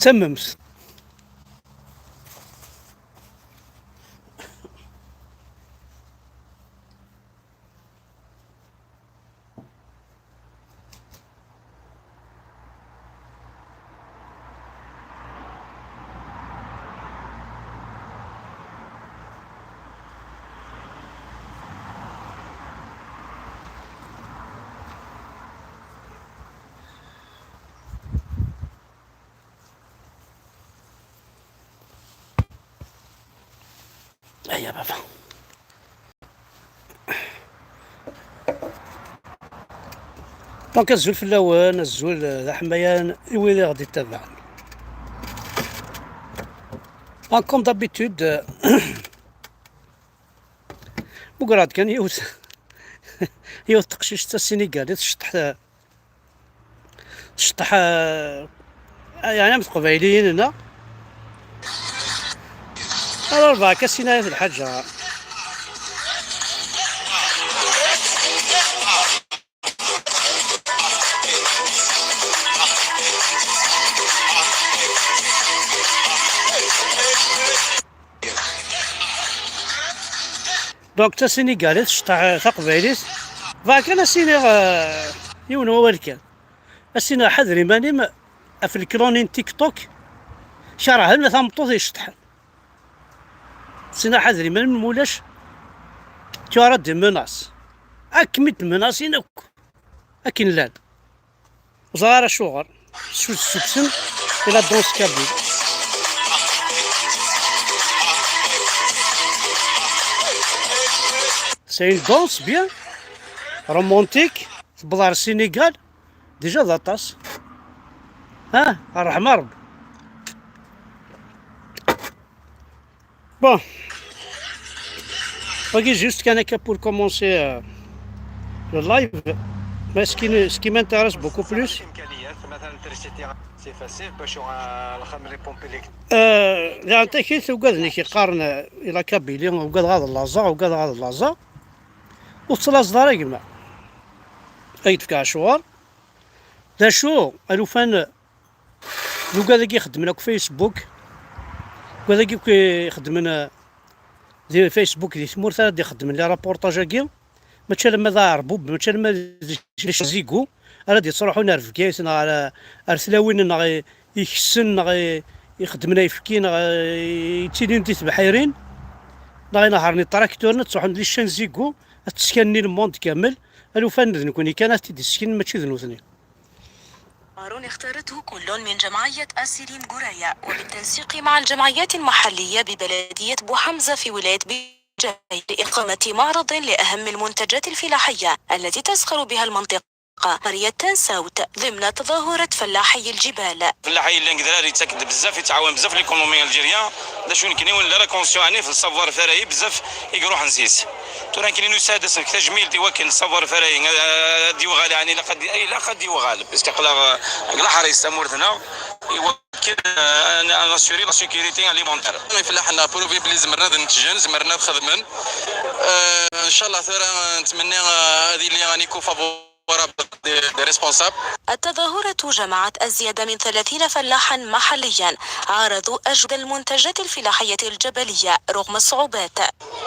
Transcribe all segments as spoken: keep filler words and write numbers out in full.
Tamemt. Aya baba. Donc, azul fell-awen, azul, eh, d aḥmayan i wid i ɣ-d-ittabaɛen. Ah, comme d'habitude, eh, mugreɣ-d kan yiwet, yiwet teqcict d tasinigalit, tceṭṭeḥ, tceṭṭeḥ, eh, yeɛni am teqbayliyin-nneɣ. Alors, rebɛa kasin-a d lḥaǧa. Donc, d tasinigalit, tceṭṭeḥ taqbaylit. Bɣiɣ kan ad s-iniɣ, eh, yiwen wawal kan. Ad s-iniɣ ḥader iman-im ɣef lekruni n TikTok. Kerhen tameṭṭut iceṭṭḥen. Ad s-iniɣ ḥader iman-im, mulac, tu auras des menaces. Ad kem-id-menasin akk. Akken llan. Ẓer ara acuɣer. Su-, ssukksen i la danse kabyle. C'est une danse bien romantique. Tewweḍ ɣer Sénégal. Déjà d aṭas. Ah, ṛṛeḥma Ṛebbi. Bon. Wagi juste kan akka pour commencer, euh, le live. Mais ce qui, ce qui m'intéresse beaucoup plus, euh, daɣen takit ugaden-ik yeqqaren, euh, i la Kabylie, ugadeɣ ad llaẓeɣ, ugadeɣ ad llaẓeɣ. Ur tettlaẓeḍ ara gma. Ad k-d-fkeɣ acuɣer. D acu alufan d ugad-agi ixeddmen akk Facebook, ugad-agi akk ixeddmen, eh, di Facebook, di tmurt ara d-ixeddmen les reportages-agi, mačči alamma d aɛerbub, mačči alamma d les chaînes Zigo ara d-yettruḥun ar Bgayet neɣ ar, ar tlawin neɣ i, ikessen neɣ i, ixeddmen ayefki neɣ i, yettilin di tebḥirin neɣ inehhṛen iṭrakturen ad ttruḥun di les chaînes Zigo ad tteskanin le monde kamel, alufan d nekni kan ad t-id-issken mačči d nutni. قرار اختارته كل من جمعية أسيلين غورايا وبالتنسيق مع الجمعيات المحلية ببلدية بوحمزة في ولاية بجاية لإقامة معرض لأهم المنتجات الفلاحية التي تزخر بها المنطقة، قرية تنساوت، ضمن تظاهرة فلاحي الجبال. Fell-aɣ yellan deg drar yettak-d bezzaf, yettɛawan bezzaf l'économie algérienne. D acu nekni ur nelli ara conscient ɛni f le savoir-faire-agi bezzaf i iruḥen s-is. Tura nekni nusa-d ad s-nefk tajmilt i wakken le savoir-faire-agi ad, ad d-yuɣal, ɛni ilaq ad, ilaq ad d-yuɣal, parce que aql-aɣ, eh, deg leḥris tamurt-nneɣ, i wakken, eh, ad, ad nassurer la sécurité alimentaire. Ifellaḥen prouvé belli zemren ad neččen, zemren ad xedmen. Eh, ncallah tura nettmenni, eh, ad yili un écho favorable des, des responsables. التظاهرة جمعت أزيد من ثلاثين فلاحا محليا عارضوا أجود المنتجات الفلاحية الجبلية رغم الصعوبات.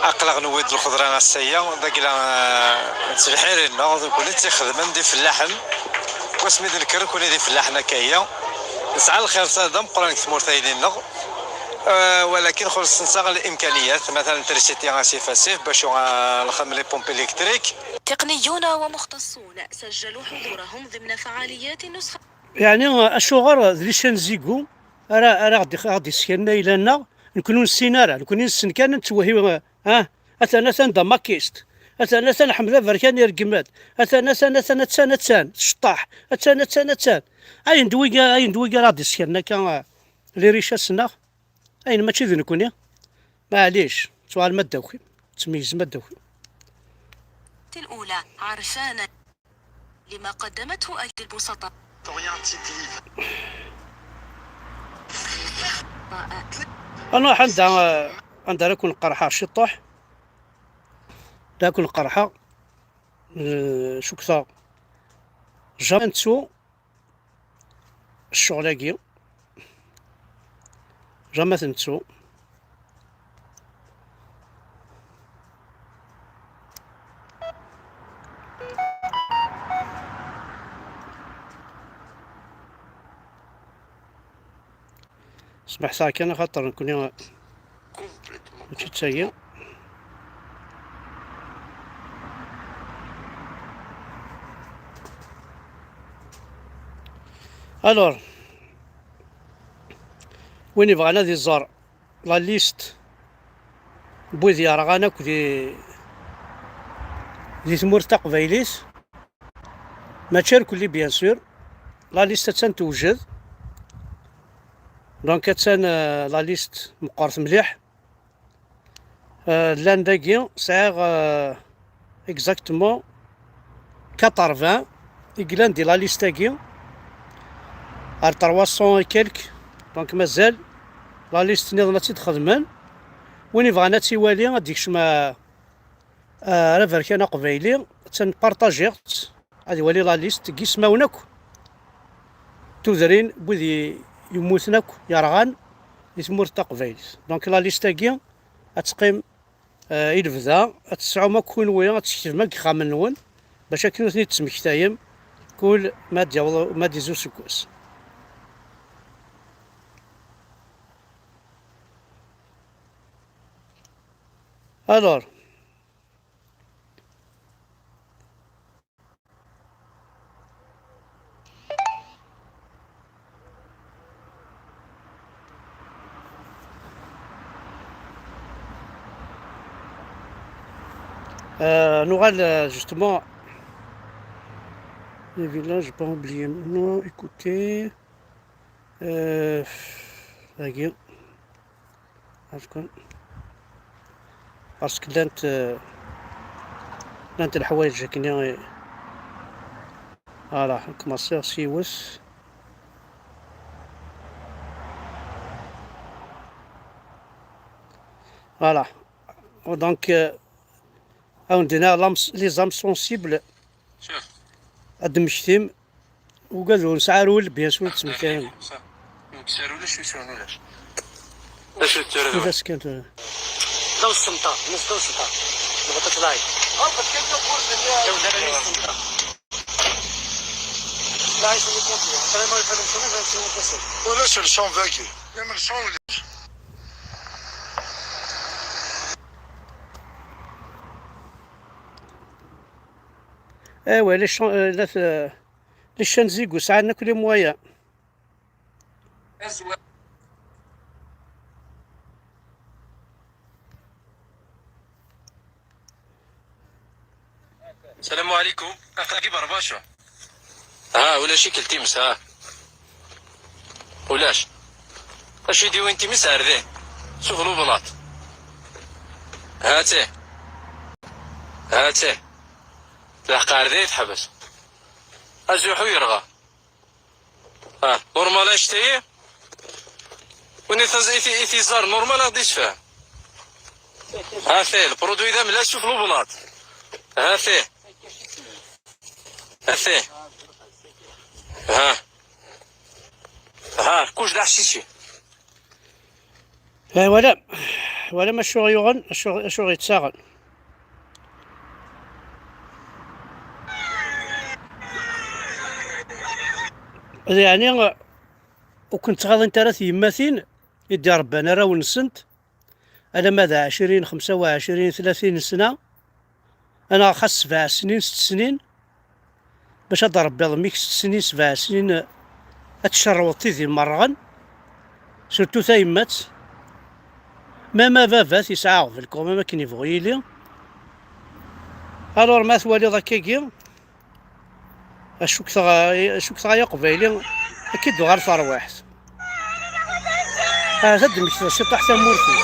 Aql-aɣ newwi-d lxeḍra ass-aya, d agla, eh, n tebḥirin-nneɣ, d nekkni i tt-ixedmen d ifellaḥen. Wasmi d-nekker nekkni d ifellaḥen akka-ya. Nesɛa lxir s-, d ameqqran deg tmurt-ayni-nneɣ. Eh, walakin xulṣen-aɣ l'imkaniyat, matalan trisiti asif asif, bac uɣal nexdem les pompes électriques. تقنيون ومختصون سجلوا حضورهم ضمن فعاليات النسخة. Yeɛni, acuɣer d les chaînes Zigo ara, ara ɣ-d-, ɣ-d-iskanen ayla-nneɣ? Nekni ur nessin ara, nekni nessen kan ad nettwehhi, ah, atan, atan d amakist, atan, atan Ḥmed Aberkan ireggem-d, atan, atan, atan, attan, attan, tceṭṭaḥ, attan, attan, attan. Ayen d wigi, ayen d wigi ara ɣ-d-iskanen akka, ah, les richesses-nneɣ? Ayen mačči d nekni. Maɛlic, tuɣal ma ddaki, tmeyyez ma ddaki. الأولى عرفانة لما قدمته أيدي البسطاء. Ad nruḥ anda, anda ara ken-qerḥeɣ ciṭuḥ. Da ken-qerḥeɣ. Eh, cukkteɣ jamais nettu ccɣel-agi. Jamais ad t-nettu. Smeḥ-aɣ kan, axaṭer nekkni mačči d tagi. Alors, win yebɣan ad iẓer la liste n wid yerɣan akk di, di tmurt taqbaylit, mačči irkelli, bien sûr. La liste attan tewjed. Donc, attan, euh, la liste meqqret mliḥ. Euh, llan dagi, sɛiɣ, euh, exactement quatre-vingts i yellan di la liste-agi, ar trois cents et quelques. Donc, mazal la liste nniḍen ad tt-id-xedmen. Win yebɣan ad tt-iwali, ad d-ikcem, euh, ar aberkan aqbayli, attan partagiɣ-tt, ad iwali la liste n yismawen akk, tudrin n wid i-, yemmuten akk, yerɣan di tmurt taqbaylit. Donc, la liste-agi ad teqqim, euh, i lebda, ad tesɛum akk kunwi, ad tt-tketbem akk deg yixxamen-nwen, bac akken ur ten-id-tmektayem kul ma d-yaweḍ, ma d-izzi useggas. Alors, euh, nuɣal, euh, justement, les villages, j'ai pas oublié. Non, écoutez, euh, dagi. Parce que, parce que llant, euh, llant leḥwayeǧ akkenni, euh, voilà, commencer s yiwet. Voilà. Donc, euh, ad wen-d-iniɣ les âmes sensibles. Ad d-mmektim. Ugad ur nesɛi ara ul, bien sûr, ur ttmektayem. Ulac, ulac. D acu tettarra d acu? Kan tura. Daw ssemṭa, nes daw ssemṭa. Nebɣa ad tlaɛi. Daw dara ni ssemṭa. Laɛi sani kan tura. Tara ma yefhem sani, fhem sani kan. Ulac le champ dagi. Même le champ ulac. Ewa, les champs, euh, la, euh, les chaînes Ziggo sɛan akk les moyens. السلام عليكم. أخاكي برباشو. ها، ولا شي كلتي مس، ها. ولاش؟ اش يدي وين تيمس عرضيه؟ شوف لو بلاط. هاتي. هاتي. الحق عرضيه يتحبس. أزوحو يرغى. اه، نورمال اشتهي. وني تز-، إيثي-، إيثيزار نورمال غادي يشفى. ها فيه البرودوي ذا ملا، شوف لو بلاط. ها فيه. ها فيه. ها. ها، كوش داع الشيشي. Eh, voilà. Voilà ma acu ɣ-yuɣen, acu, acu ɣ-yettaɣen. Yeɛni, ur ken-ttɣaḍint ara tyemmatin i d-irebban arraw-nsent, alamma d ɛecrin, xemsa u ɛecrin, tlatin sna, neɣ xas sebɛa snin, sett snin, bac ad d-trebbiḍ mmi-k sett snin, sebɛa snin, ad tcerrweḍ tid imerrɣen, surtout tayemmat. Même baba-t yesɛa aɣbel quand même akken yebɣu yili. Alors ma twaliḍ akkagi, Acukteɣ, acukteɣ ay aqbayli, ad k-id-tuɣal terwiḥt. Ahat ad d-temmektiḍ ciṭuḥ tamurt-ik.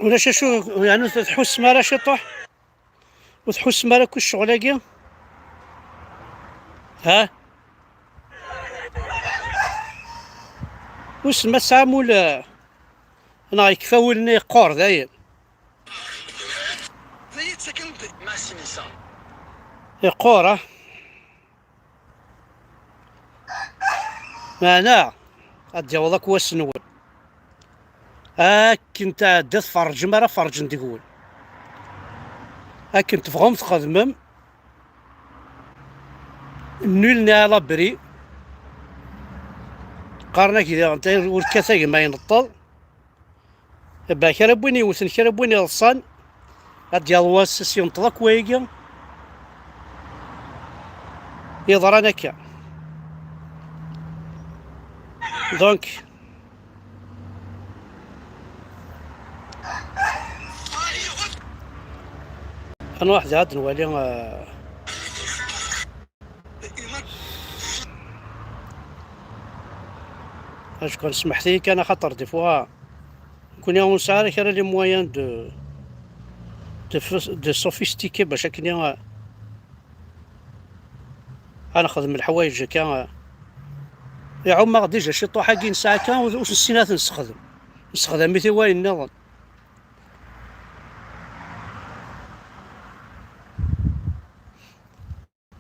Ulac acu, yeɛni ur tḥussem ara ciṭuḥ? Ur tḥussem ara akk i ccɣel-agi? Ha? Wissen ma tesɛam ul, neɣ yekfa wul-nni yeqqur dayen? Yeqqur, ah. Meɛna ad d-yaweḍ akk wass-nwen. Akken tɛedda tferrǧem ara ferrǧen deg-wen. Akken tebɣum txedmem, nul n'est à l'abri. Qqaren-ak diɣen ur kkat a gma ineṭṭeḍ. Ba kra n win yewten, kra n win yeḍsan, ad d-yaweḍ wass ad s-yenṭeḍ akk wayagi yeḍran akka. Donc, ad nruḥ da ad nwali, euh, Acku smeḥt-iyi kan, axaṭer des fois nekkni ur nesɛi ara kra les moyens de, de, de sophistiquer bac akken ad nexdem leḥwayeǧ akka. Iɛum-aɣ déjà ciṭuḥ-agi nesɛa kan, ur, ur nessin ad t-nessexdem. Nessexdam-it i wayen nniḍen.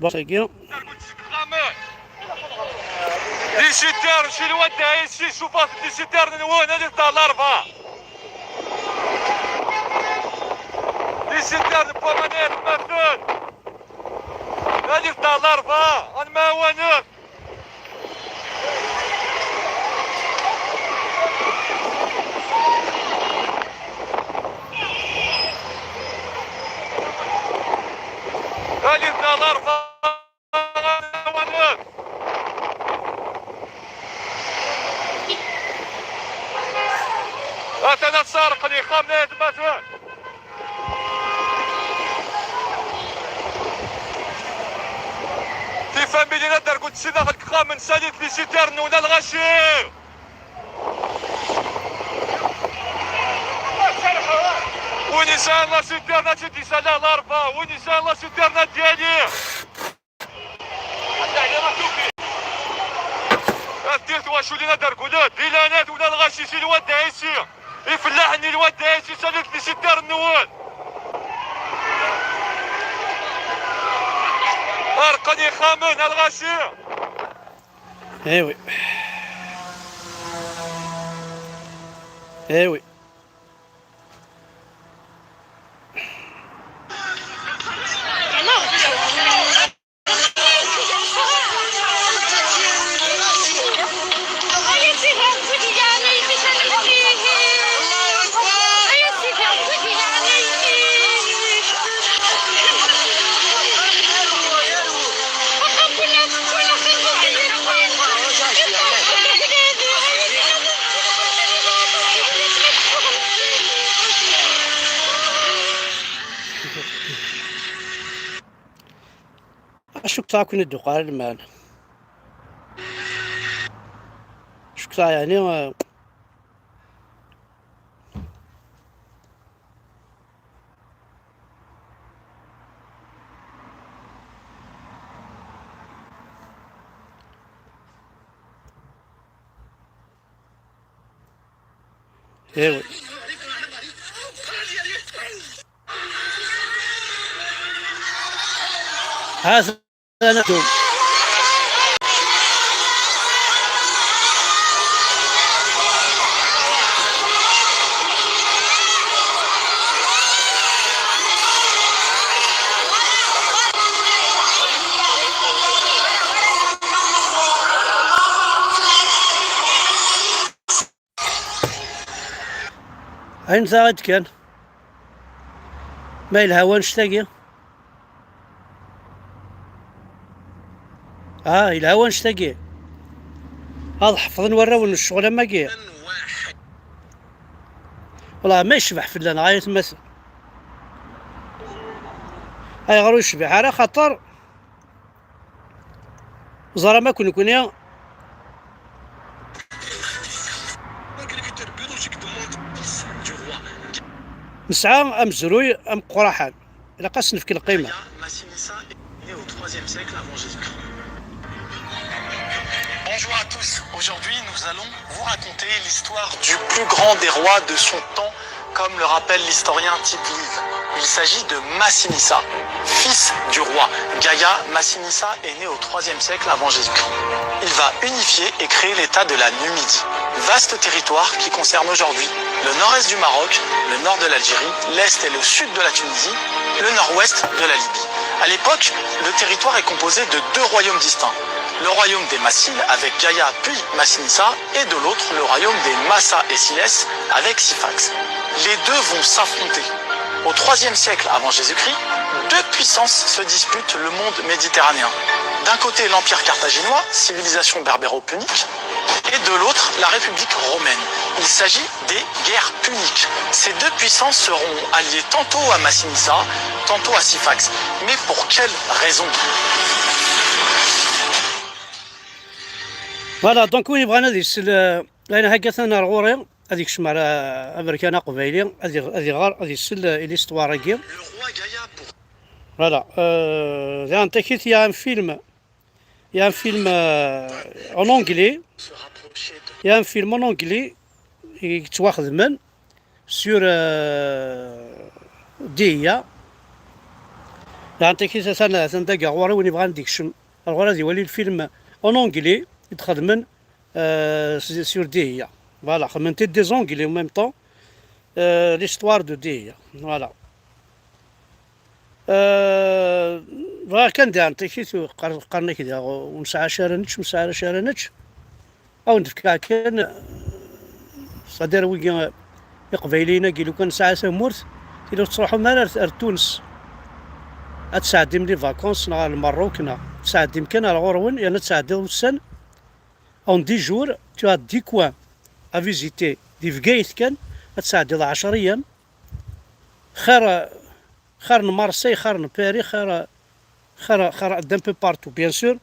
Bon, c'est bien. Lisiter, si lwadda ici, cufat lisiter-nwen, ad iṭṭal Larba. Lisiter n waman ay atmaten, ad iṭṭal Larba, ad nmɛawanet. Ad iṭṭal Larba. Atan ad sɛerqen ixxamen ay atmaten. Tifamilin ad d-argunt si daxel n ixxamen, salit lisiter-nwen a lɣaci. Win yesɛan lasiter ad tt-id-isala Larba, win yesɛan lasiter ad d-yali. Ad d-tili twaculin ad d-argulent, di lanat ula lɣaci si lwadda ici. Ifellaḥen n lwadda ici, salit lisiter-nwen. Rqen ixxamen a lɣaci. Eh oui. Eh oui. Acu k-ttaɣ akken i d-uqal lmal? Acu k-ttaɣ yeɛni, eh, Ewe. Haz. Ayen taɣit kan. Ma yelha wanect-agi. Ah, yelha wanect-agi. Ad ḥefḍen warraw n ccɣel am wagi. Wala ma yecbeḥ fell-aneɣ ay atmaten. Ayɣer ur yecbiḥ ara? Xaṭer ẓer am akk nekni nesɛa amezruy ameqqraḥan. Ilaq ad s-nefk lqima. Massinissa est né au troisième siècle avant Jésus-Christ. Bonjour à tous. Aujourd'hui, nous allons vous raconter l'histoire du plus grand des rois de son temps, comme le rappelle l'historien Tite-Live. Il s'agit de Massinissa, fils du roi Gaïa. Massinissa est né au troisième siècle avant Jésus-Christ. Il va unifier et créer l'état de la Numidie, vaste territoire qui concerne aujourd'hui le nord-est du Maroc, le nord de l'Algérie, l'est et le sud de la Tunisie, le nord-ouest de la Libye. À l'époque, le territoire est composé de deux royaumes distincts, le royaume des Massiles avec Gaïa puis Massinissa, et de l'autre, le royaume des Massa et Siles avec Sifax. Les deux vont s'affronter. Au troisième siècle avant Jésus-Christ, deux puissances se disputent le monde méditerranéen. D'un côté, l'empire carthaginois, civilisation berbéro-punique, et de l'autre, la République romaine. Il s'agit des guerres puniques. Ces deux puissances seront alliées tantôt à Massinissa, tantôt à Sifax. Mais pour quelle raison? Voilà, donc oui, voilà, c'est le, la, la, ad yekcem ar aberkan aqbayli, ad iɣ-, ad iɣer, ad isel i l'histoire-agi. Voilà. Euh, daɣen takit, il y a un film, il y a un film, euh, en anglais. Il y a un film en anglais yettwaxedmen sur, euh, Dihya. Daɣen takit, atan, atan dagi ɣur-i win yebɣan ad ikcem. Ar ɣur ad iwali lfilm en anglais i d-xedmen, euh, sur Dihya. Voilà, xedmen-t-id des anglais en même temps. Euh, l'histoire de Dihya. Voilà. Euh, bɣiɣ kan daɣen takit, qqar-, qqaren-ak daɣ ur nesɛi acu ara nečč, ur nesɛi ara acu ara nečč. Ad wen-d-fkeɣ kan, c'est-à-dire wigi, Iqbayliyen-agi, lukan nesɛa tamurt, tili ur tettruḥum ara ar, ar Tunes. Ad tesɛeddim les vacances neɣ ar Lmerruk, neɣ tesɛeddim kan ar ɣur-wen, yerna ad tesɛeddiḍ ussan, en dix jours, tu as dix coins à visiter. Di Bgayet kan, ad tesɛeddiḍ ɛecra iyam. Xir, xir n Marseille, xir n Paris, xir, xir, xir d'un peu partout, bien sûr.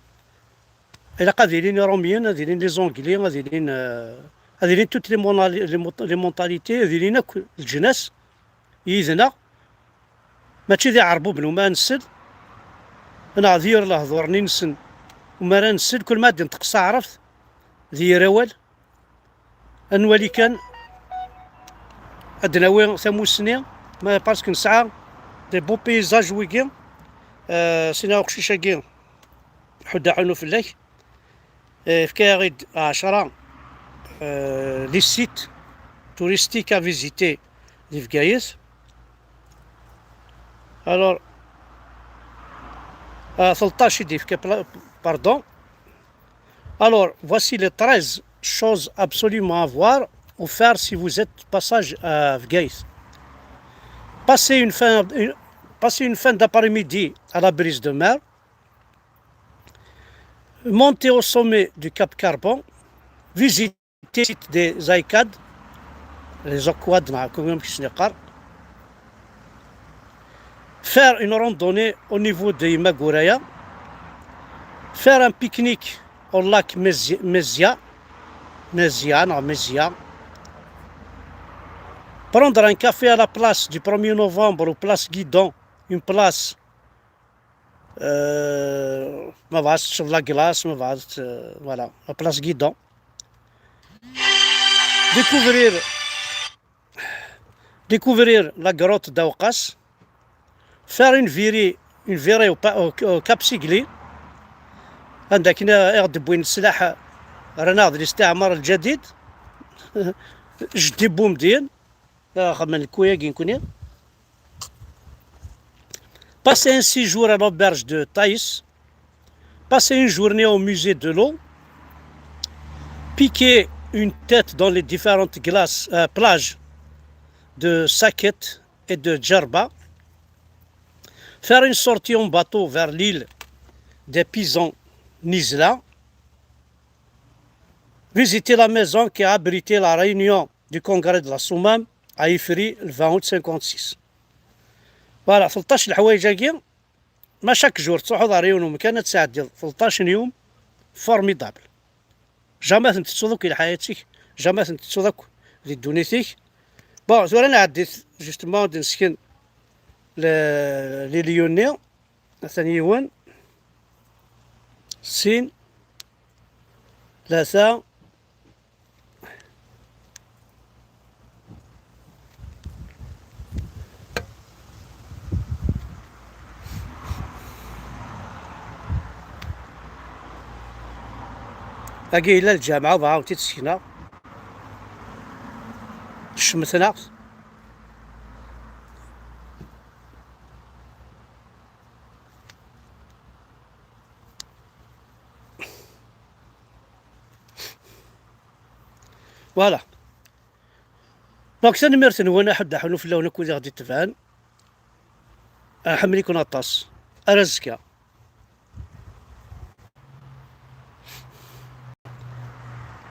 Ilaq ad ilin Iṛumyen, ad ilin les Anglais, ad ilin, euh, ad ilin toutes les mona-, les mont-, les mentalités, ad ilin akk leǧnas yid-neɣ. Mačči d Iɛerbuben umi ara nsel, neɣ d yir lehdur-nni-nsen umi ara nsel, kul ma ad d-inṭeq s taɛrabt, d yir awal. Ad nwali kan, ad d-nawi tamussni, ma, parce que nesɛa des beaux paysages wigi, euh, sina uqcic-agi, ḥudd aɛunu fell-ak. Eh, yefka-yaɣ-id ɛecra, eh, les sites touristiques à visiter di Bgayet. Alors, ah, tleṭṭac i d-yefka, pla-, pardon. Alors, voici les treize choses absolument à voir ou faire si vous êtes passage à Bgayet. Passez une fin, une, passez une fin d'après-midi à la brise de mer. Montez au sommet du Cap Carbon, visitez le site des Zaïkad, les Okwad, neɣ akken amek i sen-yeqqar. Faire une randonnée au niveau de Yemma Gouraya. Faire un pique-nique au lac Mezi-, Mezia. Mezia, neɣ Mezia. Prendre un café à la place du premier novembre, ou place Guidon, une place Euh, ma bɣa teččeḍ la glace, ma bɣa tet-, euh, voilà, la place Guidon. Découvrir, découvrir la grotte d'Aoukas. Faire une virée, une virée au pa-, au, au Cap Sigli. Anda akken i ɣ-d-wwin sslaḥ, rran-aɣ-d listiɛmar lǧadid. Jeddi Bumdin. Axxam n lkuya-agi nekni. Passer un séjour à l'auberge de Thaïs. Passer une journée au musée de l'eau. Piquer une tête dans les différentes glaces, euh, plages de Saket et de Djerba. Faire une sortie en bateau vers l'île des Pisans. Nizla. Visiter la maison qui a abrité la réunion du congrès de la Soummam à Ifri le vingt août cinquante-six. Voilà, tleṭṭac leḥwayeǧ-agi, ma chaque jour tettruḥuḍ ɣer yiwen umkan ad tesɛeddiḍ tleṭṭac n yum, formidable. Jamais tent-tettuḍ akk i lḥayat-ik, jamais tent-tettuḍ akk di ddunit-ik. Bon, tura nɛeddi-t justement ad d-nesken le, les lieux-nni. Atan yiwen, sin, tlata. Agi yella lǧameɛ, bɣa ur tt-id-sekneɣ. Cemten-aɣ-t. Voilà. Donc, tanemmirt-nwen, aḥuddu aḥunu fell-awen akk wid i ɣ-d-itebɛen. Nḥemmel-iken aṭas. Ar azekka.